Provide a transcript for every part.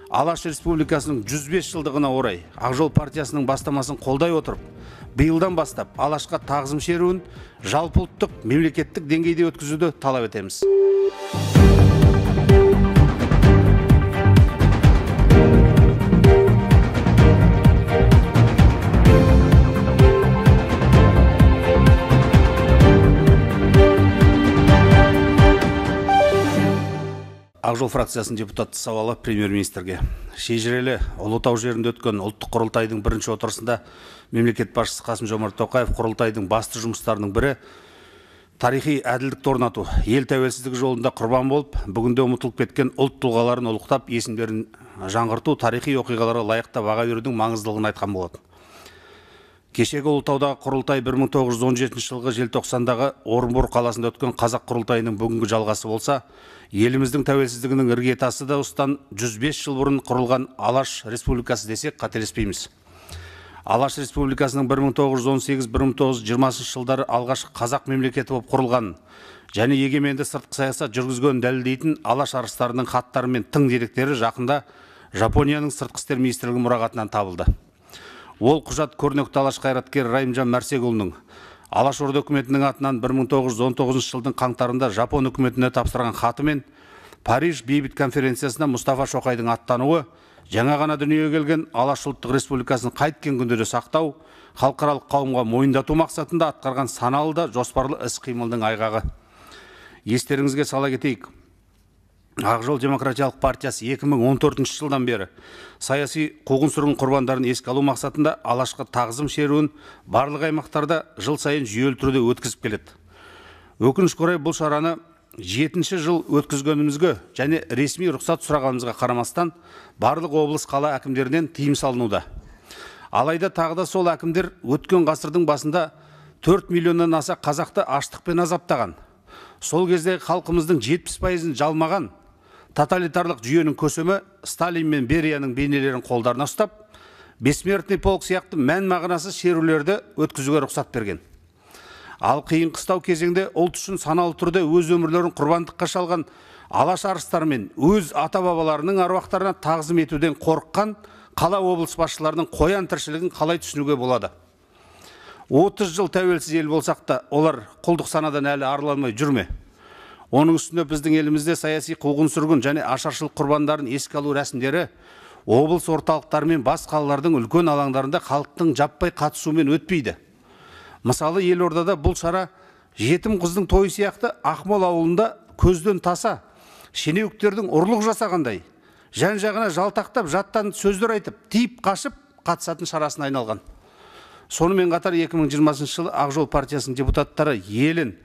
Алаш Республикасының 105 жылдығына орай Ақ жол партиясының бастамасын қолдай отырып, биылдан бастап Алашқа тағзым шеруін жалпыұлттық мемлекеттік деңгейде өткізуді талап етеміз. Ақ жол фракциясының депутаты сауалы премьер-министрге. Шежірелі Ұлытау жерінде өткен ұлттық құрылтайдың бірінші отырысында мемлекет басшысы Қасым-Жомарт Тоқаев құрылтайдың басты жұмыстарының бірі тарихи әділдікті орнату, ел тәуелсіздігі жолында құрбан болып, бүгінде ұмытылып кеткен ұлт тұлғаларын ұлықтап, есімдерін жаңғырту, тарихи оқиғаларға лайықты баға берудің маңыздылығын айтқан болатын. Кешегі Ұлытаудағы құрылтай 1917 жылғы желтоқсандағы Орынбор қаласында өткен қазақ құрылтайының бүгінгі жалғасы болса, еліміздің тәуелсіздігінің іргетасы да осыдан 105 жыл бұрын құрылған Алаш Республикасы десек қателеспейміз. Алаш Республикасының 1918-1920 жылдары алғашқы қазақ мемлекеті болып құрылғанын және егеменді сыртқы саясат жүргізгенін дәлелдейтін Алаш арыстарының хаттары мен тың деректері жақында Жапонияның сыртқы істер министрлігі мұрағатынан табылды. Ол құжат көрнекті Алаш қайраткері Райымжан Мәрсекұлының Алаш Орда үкіметінің атынан 1919 жылдың қаңтарында Жапон үкіметіне тапсырған хаты мен Париж бейбіт конференциясына Мұстафа Шоқайдың аттануы, жаңа ғана дүниеге келген Алаш ұлттық республикасын қайткен күнде де сақтау, халықаралық қауымға мойындату мақсатында атқарған саналы да жоспарлы іс-қимылдың айғағы. Естеріңізге сала кетейік, Ақ жол демократиялық партиясы 2014 жылдан бері саяси қуғын-сүргін құрбандарын еске алу мақсатында Алашқа тағзым шеруін барлық аймақтарда жыл сайын жүйелі түрде өткізіп келеді. Өкінішке орай, бұл шараны 7-ші жыл өткізгенімізге және ресми рұқсат сұрағанымызға қарамастан барлық облыс қала әкімдерінен тыйым салынуда. Алайда тағы да сол әкімдер өткен ғасырдың басында 4 миллионнан аса қазақты аштықпен азаптаған, сол кезде халқымыздың 70%-ын жалмаған тоталитарлық жүйенің көсемі Сталин мен Берияның бейнелерін қолдарына ұстап, бессмертный полк сияқты мән мағынасыз шерулерді өткізуге рұқсат берген. Ал қиын қыстау кезеңде ұлт үшін саналы түрде өз өмірлерін құрбандыққа шалған Алаш арыстары мен өз ата-бабаларының аруақтарына тағзым етуден қорыққан қала облыс басшыларының қоян тіршілігін қалай түсінуге болады? 30 жыл тәуелсіз ел болсақ та, олар құлдық санадан әлі арыла алмай жүр ме? Оның үстіне біздің елімізде саяси қуғын-сүргін және ашаршылық құрбандарын еске алу рәсімдері облыс орталықтары мен бас қалалардың үлкен алаңдарында халықтың жаппай қатысуымен өтпейді. Мысалы, елордада бұл шара жетім қыздың тойы сияқты Ақмол ауылында көзден таса, шенеуніктердің ұрлық жасағандай, жан-жағына жалтақтап жаттан сөздер айтып, тиіп қашып қатысатын шарасына айналған. Сонымен қатар 2020 жылы Ақ жол партиясының депутаттары елін,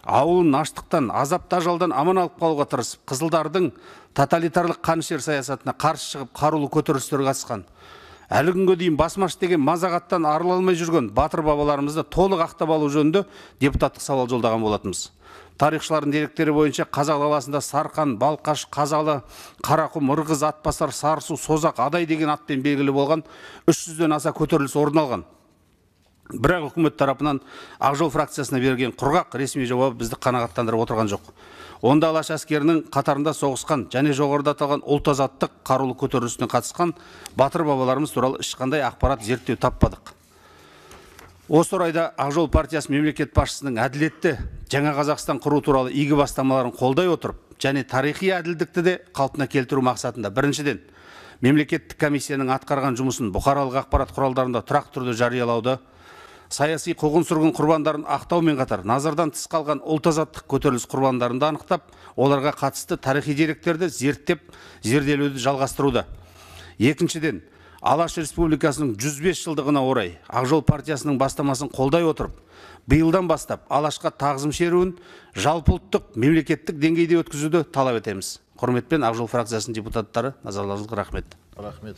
ауылын аштықтан, азапты ажалдан аман алып қалуға тырысып, қызылдардың тоталитарлық қанішер саясатына қарсы шығып, қарулы көтерілістерге қатысқан, әлі күнге дейін басмаш деген мазағаттан арыла алмай жүрген батыр бабаларымызды толық ақтап алу жөнінде депутаттық сауал жолдаған болатынбыз. Тарихшылардың деректері бойынша қазақ даласында Сарқан, Балқаш, Қазалы, Қарақұм, Ырғыз, Атбасар, Сарысу, Созақ, Адай деген атпен белгілі болған 300-ден аса көтеріліс орын алған. Бірақ үкімет тарапынан Ақ жол фракциясына берген құрғақ ресми жауабы бізді қанағаттандырып отырған жоқ. Онда Алаш әскерінің қатарында соғысқан және жоғарыда аталған ұлт азаттық қарулы көтерілісіне қатысқан батыр бабаларымыз туралы ешқандай ақпарат зерттеу таппадық. Осы орайда Ақ жол партиясы мемлекет басшысының әділетті жаңа Қазақстан құру туралы игі бастамаларын қолдай отырып, және тарихи әділдікті де қалпына келтіру мақсатында біріншіден мемлекеттік комиссияның атқарған жұмысын бұқаралық ақпарат құралдарында тұрақты түрде жариялауды, саяси қуғын-сүргін құрбандарын ақтаумен қатар назардан тыс қалған ұлт азаттық көтеріліс құрбандарын да анықтап, оларға қатысты тарихи деректерді зерттеп, зерделеуді жалғастыруды. Екіншіден, Алаш Республикасының 105 жылдығына орай Ақ жол партиясының бастамасын қолдай отырып, биылдан бастап Алашқа тағзым шеруін жалпыұлттық мемлекеттік деңгейде өткізуді талап етеміз. Құрметпен, Ақ жол фракциясының депутаттары, назарларыңызға рахмет. Рахмет.